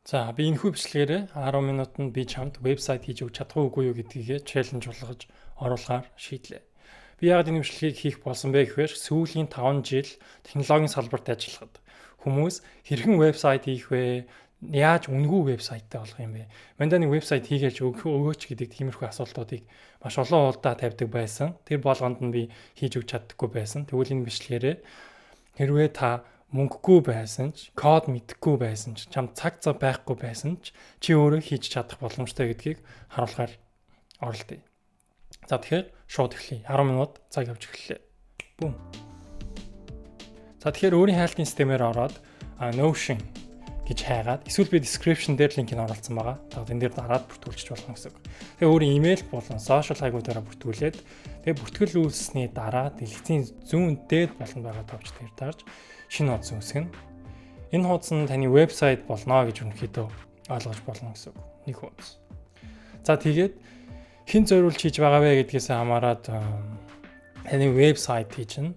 За, би энэхүү бичлэгээрээ 10 минутанд би чамд вебсайт хийж өгч чадах үгүй юу гэдгийг challenge болгож оруулахаар шийдлээ. Би яагаад энэ бичлэгийг хийх болсон бэ гэхээр сүүлийн 5 жил технологийн салбарт ажиллахад хүмүүс хэрхэн вебсайт хийх вэ? Яаж үнэгүй вебсайттай болох юм бэ? Мандаа нэг вебсайт хийгээч, өгөөч гэдэг тиймэрхүү асуултуудыг маш олон удаа тавьдаг байсан. Тэр болгонд нь би хийж өгч чаддаггүй байсан. Тэгвэл энэ бичлэгээрээ хэрвээ та мөнгөгүй байсан ч, код мэдэхгүй байсан ч, чамд цаг зав байхгүй байсан ч чи өөрөө хийж чадах боломжтой гэдгийг харуулахаар оролдъё. За, тэгэхээр шууд эхлэе. 10 минут цаг явж эхэллээ. Бүүм. За, тэгэхээр өөрийн хайлтын системээр ороод Notion гэж хайгаад эсвэл би description дээр линкийг оруулсан байгаа. Та тэн дээр дараад бүртгүүлчих болно гэсэн үг. Тэгээ өөрийн имэйл болон social хаягуудаараа бүртгүүлээд, тэгээ бүртгэл үүссэний дараа дэлгэцийн зүүн дээд болон байгаа товч дээр дарж шинэ хуудас үүсгэнэ. Энэ хуудас нь таны вебсайт болно гэж ерөнхийдөө ойлгож болно гэсэн үг. Нэг хуудас. За, тэгээд хэн зориулж хийж байгаа вэ гэдгээс хамаарат таны вебсайт чинь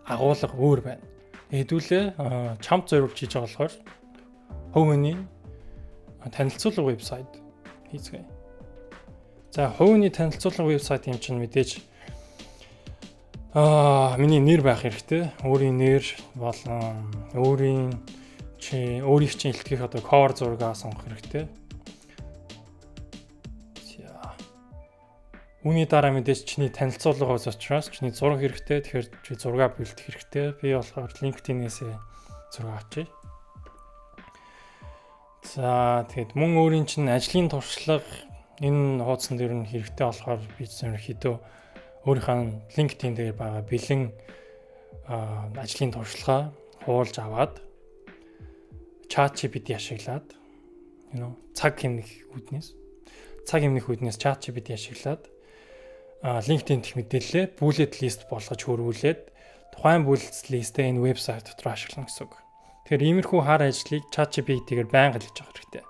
агуулга өөр байна. Хэдүүлээ чамд зориулж хийж байгаа болохоор хувь хүний танилцуулга вебсайт хийцгээе. За, хувь хүний танилцуулга вебсайт юм чинь мэдээж миний нэр байх хэрэгтэй. Өөрийн нэр болон өөрийн чи өөрийг чинь илтгэх одоо cover зургаа сонгох хэрэгтэй. За. Үүний дараа мэдээж чиний танилцуулга учраас чиний зураг хэрэгтэй. Тэгэхээр чи зураг бэлдэх хэрэгтэй. Би болохоор LinkedIn-ээс зураг авчия. За, тэгэд мөн өөрийн чинь ажлын туршлага энэ хуудсан дээр нь хэрэгтэй болохоор би ерөнхийдөө өөрийнхөө LinkedIn дээр байгаа бэлэн ажлын туршлага хуулж аваад, ChatGPT ашиглаад, цаг хэмнэх үүднээс ChatGPT ашиглаад LinkedIn дэх мэдээллээ bullet list болгож хөрвүүлээд тухайн bullet list-ээ энэ вебсайт дотор ашиглана гэсэн үг. Тэгэхээр иймэрхүү хар ажлыг ChatGPT-гээр байнга хийж явах хэрэгтэй.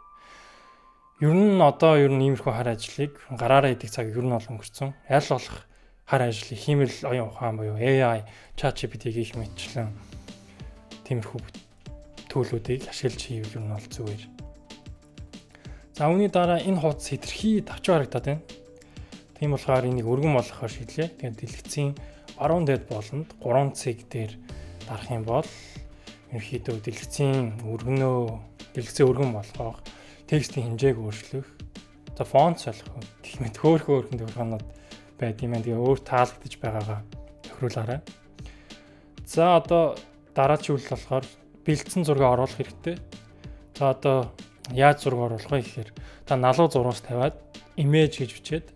Ер нь одоо ер нь иймэрхүү хар ажлыг гараараа хийдэг цаг ер нь бол өнгөрцөн. Аль болох хар ажлыг хиймэл оюун ухаан буюу AI, ChatGPT гэх мэтчлэн тиймэрхүү tool үүдийг ашиглаж хийвэл ер нь бол зүгээр. За, үүний дараа энэ хуудас хэтэрхий давчуу харагдаад байна. Тийм болохоор энийг өргөн болгохоор шийдлээ. Тэгээд дэлгэцийн баруун дээд болонд 3 цэг дээр дарах юм бол ерөнхийдөө дэлгэцийн өргөнөө, дэлгэцээ өргөн болгох, текстийн хэмжээг өөрчлөх, за, фонт солих гэх мэт хөөрхөн хөөрхөн тохиргоонууд байд юм байна. Тэгээ өөр таалагдж байгаагаа тохируулаарай. За, одоо дараагийн үйл болохоор бэлдсэн зураг оруулах хэрэгтэй. За, одоо яаж зураг оруулах вэ гэхээр та налуу зураас тавиад image гэж бичээд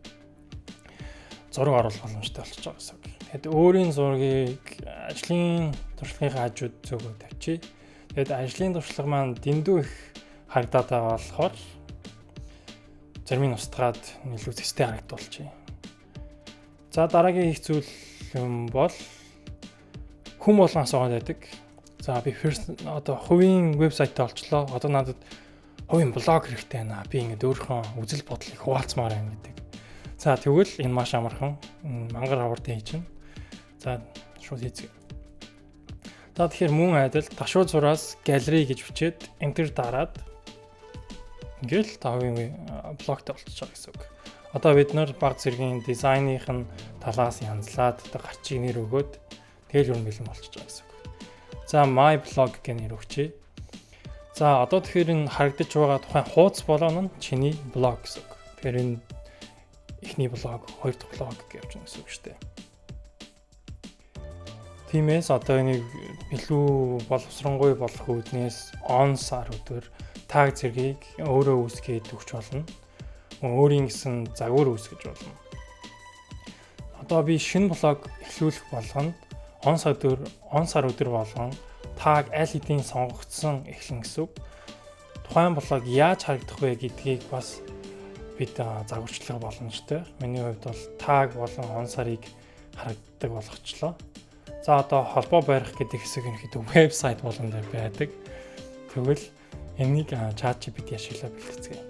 зураг оруулах боломжтой болчихж байгаа гэсэн үг. Тэгэхэд өөрийн зургийг ажлын туршлагын хажууд зөөгөө тавьчих. Тэгэд ажлын туршлага маань дэндүү их харагдаад байгаа болохоор зарим нь устгаад илүү зэстэй харагдуулчих. За, дараагийн их зүйл юм бол хүн болгон асуугаад байдаг. За, би first одоо хувийн вебсайттай олчлоо. Одоо надад хувийн блог хэрэгтэй байна. Би ингээд өөрийнхөө үзэл бодлыг хуваалцмаар байна гэдэг. За, тэгвэл энэ маш амархан, мангар хавартай хийж чинь. За, шууд хийцгээе. За, тэгэхээр мөн адил ташуу зураас галерей гэж бичээд enter дараад ингээл та хувийн блогтой болчихж байгаа гэсэн үг. Одоо бид нар баг зэргийн дизайных нь талаас янзлаад, одоо гарчиг нэр өгөөд тэгэл юу бэлэн болчихж байгаа гэсэн үг. За, my blog гэх нэр өгчээ. За, одоо тэгэхээр энэ харагдаж байгаа тухайн хуудас болгоно нь чиний блог гэсэн үг. Тэгэхээр энэ эхний блог, хоёр дахь блог гэж явж байгаа гэсэн үг шүү дээ. Тиймээс одоо энийг илүү боловсронгуй болох үүднээс он сар өдөр tag зэргийг өөрөө үүсгээд өгч болно. Өөрийн гэсэн загвар үүсгэж болно. Одоо би шинэ блог эхлүүлэх болгонд он сар өдөр болгон tag аль хэдийн сонгогдсон эхлэн гэсэн үг. Тухайн блог яаж харагдах вэ гэдгийг бас бид загварчлах боломжтой. Миний хувьд бол tag болон он сарыг харагддаг болгочлоо. За, одоо холбоо барих гэдэг хэсэг ерөнхийдөө вебсайт болгон дээр байдаг. Тэгвэл энийг ChatGPT ашиглаад бэлтгэцгээе.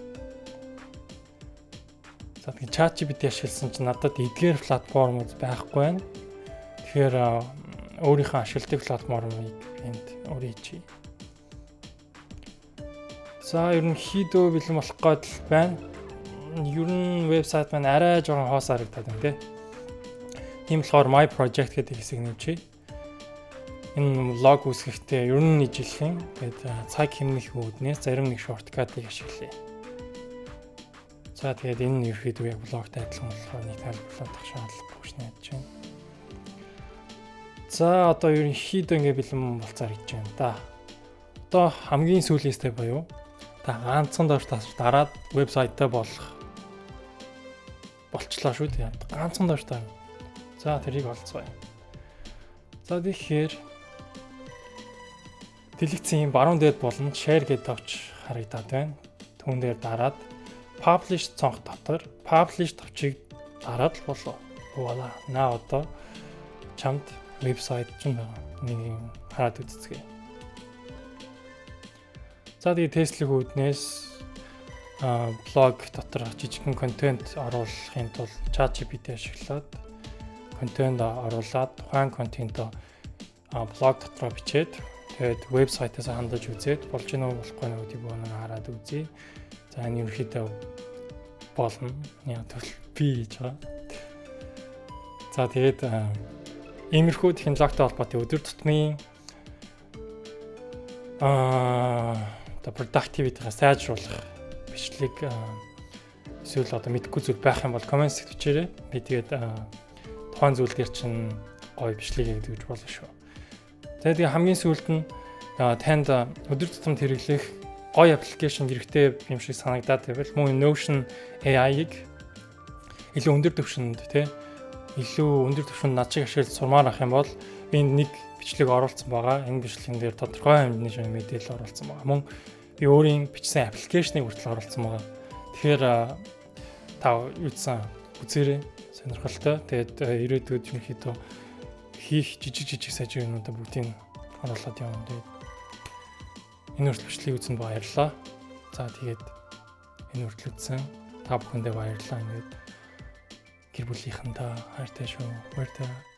За, тэгэхээр ChatGPT ашигласан чинь надад эдгээр платформуд байхгүй байна. Тэгэхээр өөрийнхөө ашигладаг платформыг энд өөрөө хийчихье. За, ерөнхийдөө бэлэн болох гээд л байна. Ер нь вебсайт маань арай жоохон хоос харагдаад байна, тий. Тийм болохоор My Project гэдэг хэсэг нэмчихье. Энэ блог үүсгэхдээ ер нь ижилхэн. Тэгээд цаг хэмнэх үүднээс зарим нэг shortcut ыг ашиглая. За, тэгээд энэ нь ерөөхдөө яг блогтой адилхан болохоор нэг тайлбарлах шаардлагагүй ш найдаж байна. За, одоо ерөнхийдөө ингэ бэлэн болцоор гэж байна да. Одоо хамгийн сүүлийн step буюу та ганцхан доор дараад вебсайтаа болох болчлоо шүү дээ. Ганцхан доор та. За, тэрийг олцгоё. За, тэгэхээр дэлгэцийн баруун дээд болон share гэдэг товч харагдаад байна. Түүн дээр дараад publish цонх дотор publish товчийг дараад л болоо. Voila. На, одоо чамд вебсайт ч байгаа. Нэг юм хараад үзцгээе. За, тэгээ тестлэх үүднээс блог дотор жижигхэн контент оруулахын тулд ChatGPT ашиглаад контент оруулаад, тухайн контентоо блог дотроо бичээд, тэгээд вебсайтаас хандаж үзээд болж гинөө, болохгүй нөө гэдгийг бөөнөр хараад үзье. За, энэ ерөнхийдөө болно. Яг тэгвэл би хийж байгаа. За, тэгээд иймэрхүү технологитой холбоотой өдөр тутмын одоо productivity-га сайжруулах бичлэг эсвэл одоо мэдэхгүй зүйл байх юм бол comment хэсэгт бичээрэй. Би тэгээд тухайн зүйл дээр чинь гоё бичлэг хийгээд гэж болно шүү. За, тэгээ хамгийн сүүлд нь танд өдөр тутамд хэрэглэх гоё application хэрэгтэй юм шиг санагдаад байвал мөн Notion AI-ыг илүү өндөр түвшинд, тий, илүү өндөр түвшинд над шиг ашиглаж сурмаар ах юм бол энд нэг бичлэг оруулсан байгаа. Энэ бичлэгэн дээр тодорхой хэмжээний мэдээлэл оруулсан байгаа. Мөн би өөрийн бичсэн application ыг хүртэл оруулсан байгаа. Тэгэхээр та юудсан үзээрэй, сонирхолтой. Тэгээд ирээдүйд ерөнхийдөө хийх жижиг жижиг сажиг юмнуудаа бүгдийг оруулаад явна. Тэгээд энэ хүртэл бичлэгийг үзсэнд баярлалаа. За, тэгээд энэ хүртэл үзсэн та бүхэндээ баярлалаа. Ингээд гэр бүлийнхэндээ хайртай шүү. Баяртай.